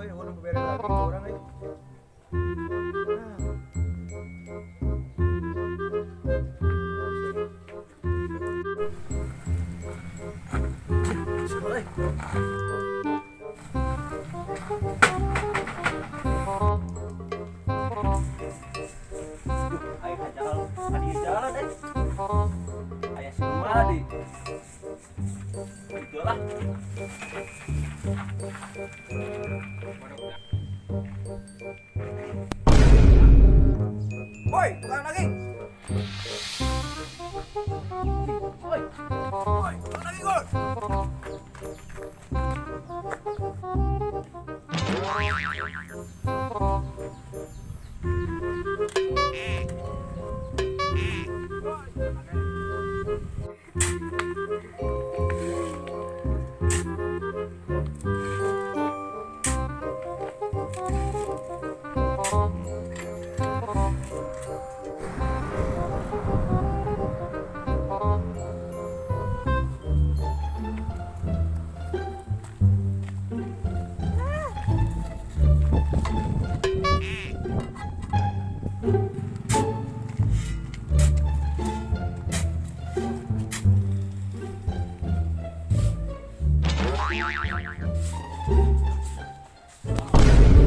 Euy, nu bere lagi ke urang euy. Ah. Euy. Duh, aing jalan, adi jalan eh. Aya si di. Itulah. Woi, tukang daging. Woi, woi, tukang daging, woi.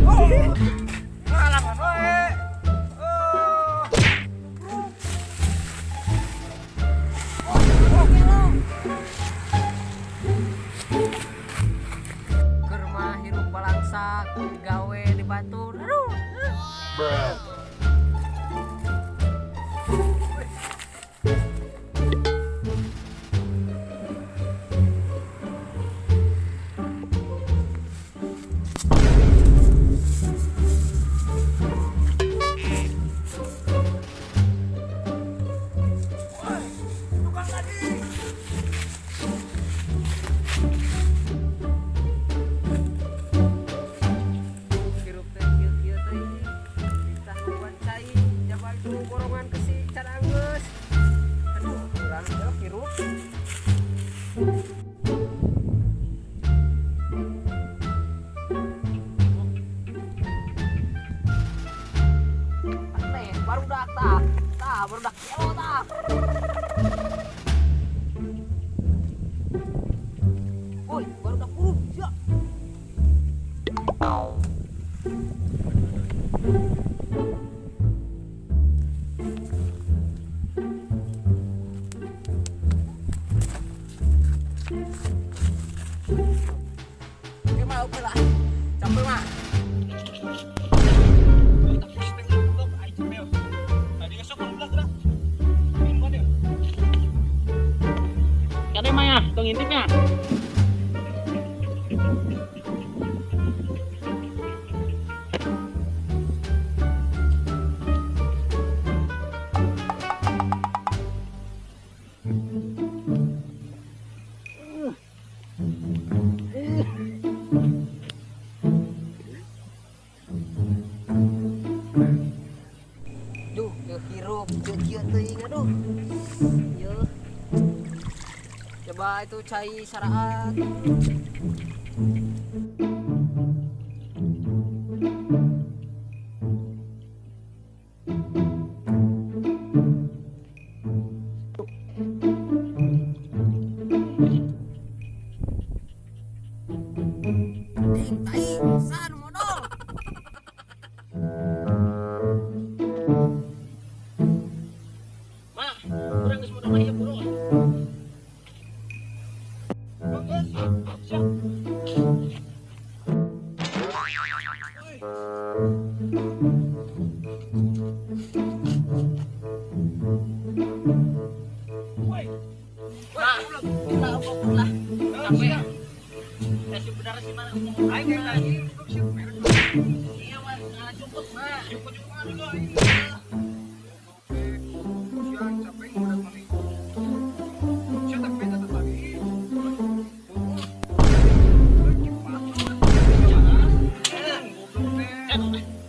Oh, ngalangan wae. Oh. Keur mah hirup balangsak, gawe di batur. Aduh. Woi, tukang daging. Hirup teh kieu-kieu teh. Ditah buat cai, jaba itu borongan ke si can anggeus. Aduh, urang teh hirup. Aneh, barudak tah. Tah, barudak gelo tah. Woi, barudak burung, sia. Oke mah, oke lah. Capek mah. Kade mah ya, tong intip ya. Duh, yeuh hirup, kieu kieu teuing aduh. Yeuh. Coba itu cai saraat. Ding tai, san modal. Ma, urang geus modal mah ieu buru. Siap. Woi, Ma, lah lah. Capek. Ya sebenarnya sih mana aing yang tadi siap merek. Iya mah, cukup mah. Cukup cukup dulu aing. Siang capek udah mami. Siap tapi tetap lagi.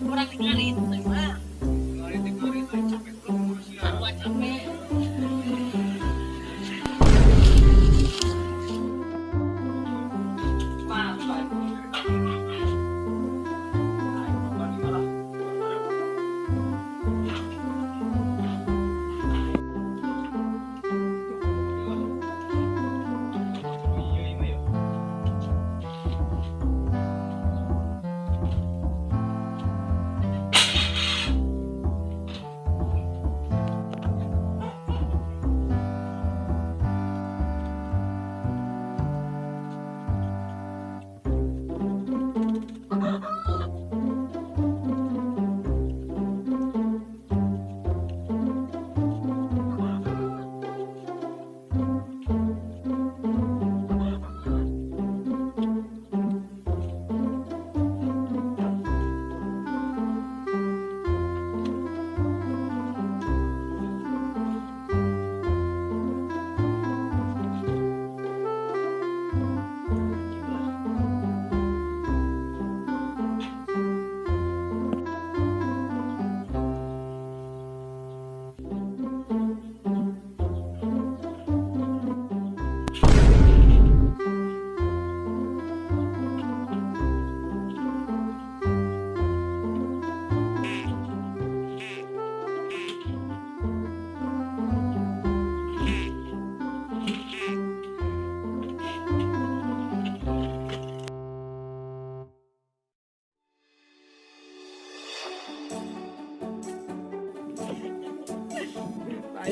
Kurang ngarit teh mah. Sarua capek. Ma,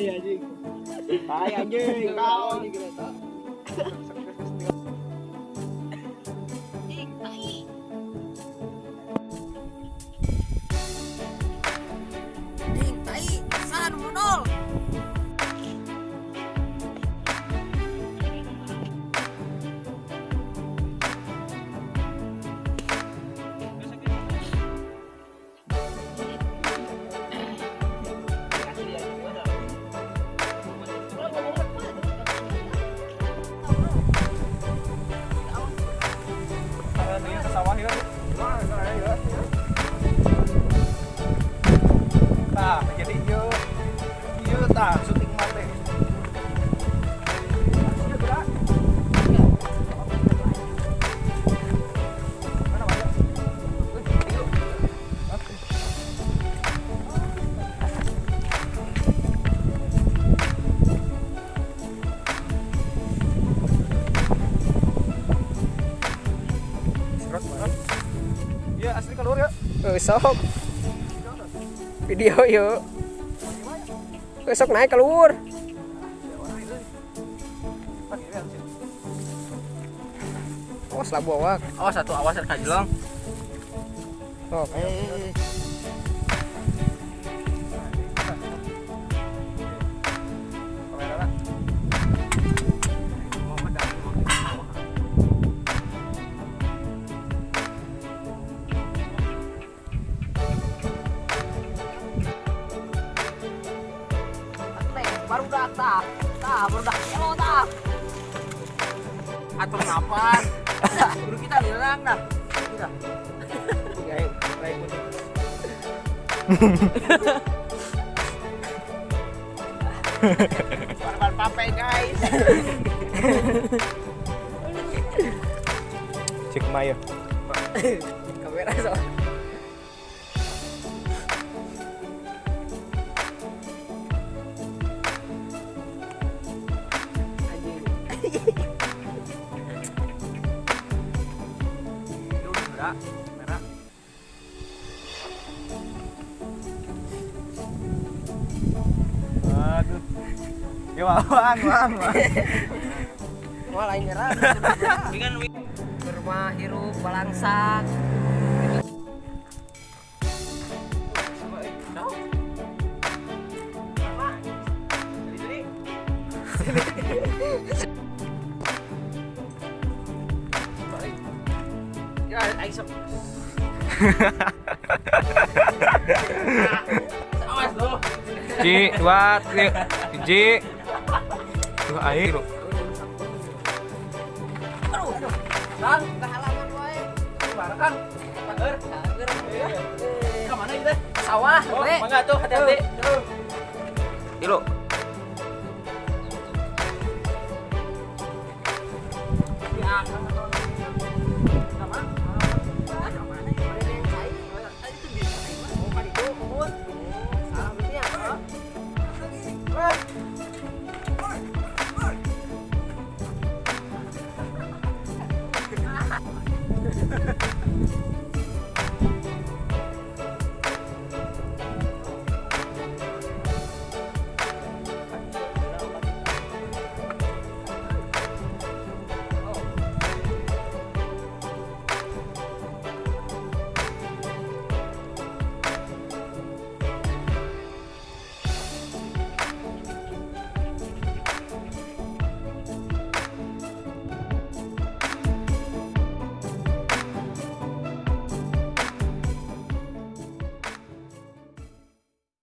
Tai anjing. Tai anjing, kau. Anjing, tai. Anjing, tai. Saha nu modol? Ke sawah ya. Tah, jadi ieu ieu tah syuting mate. Ieu gerak. Mana mana? Ieu. Oke. Serot mana? Iya, asli keluar ya. Eh, sok. Video yuk. Eh, sok naik keluar. Awas lah bawa. Awas satu, awas ada kajlong. Sok. Kamera lah. Baru dah tah. Tah, baru dah. Elo tah. Atur napas. Guru kita dilarang dah. Kita. Ya, baik. Korban pape guys. Cek maya. Kamera sok. Anjing. Itu udah gerak, merah. Aduh. Ya wang wang wang. Wah, lain nyerang. Dengan Ke rumah hirup balangsak. Ya, aing sok. Awas lo. Ji, dua, tiga, ji. Tuh air. Aduh, Kang, kehalangan wae. gimana Kang? Pager. Kager. Ke mana itu? Sawah, Oh, we. mangga tuh hati-hati. Ilo. Ya.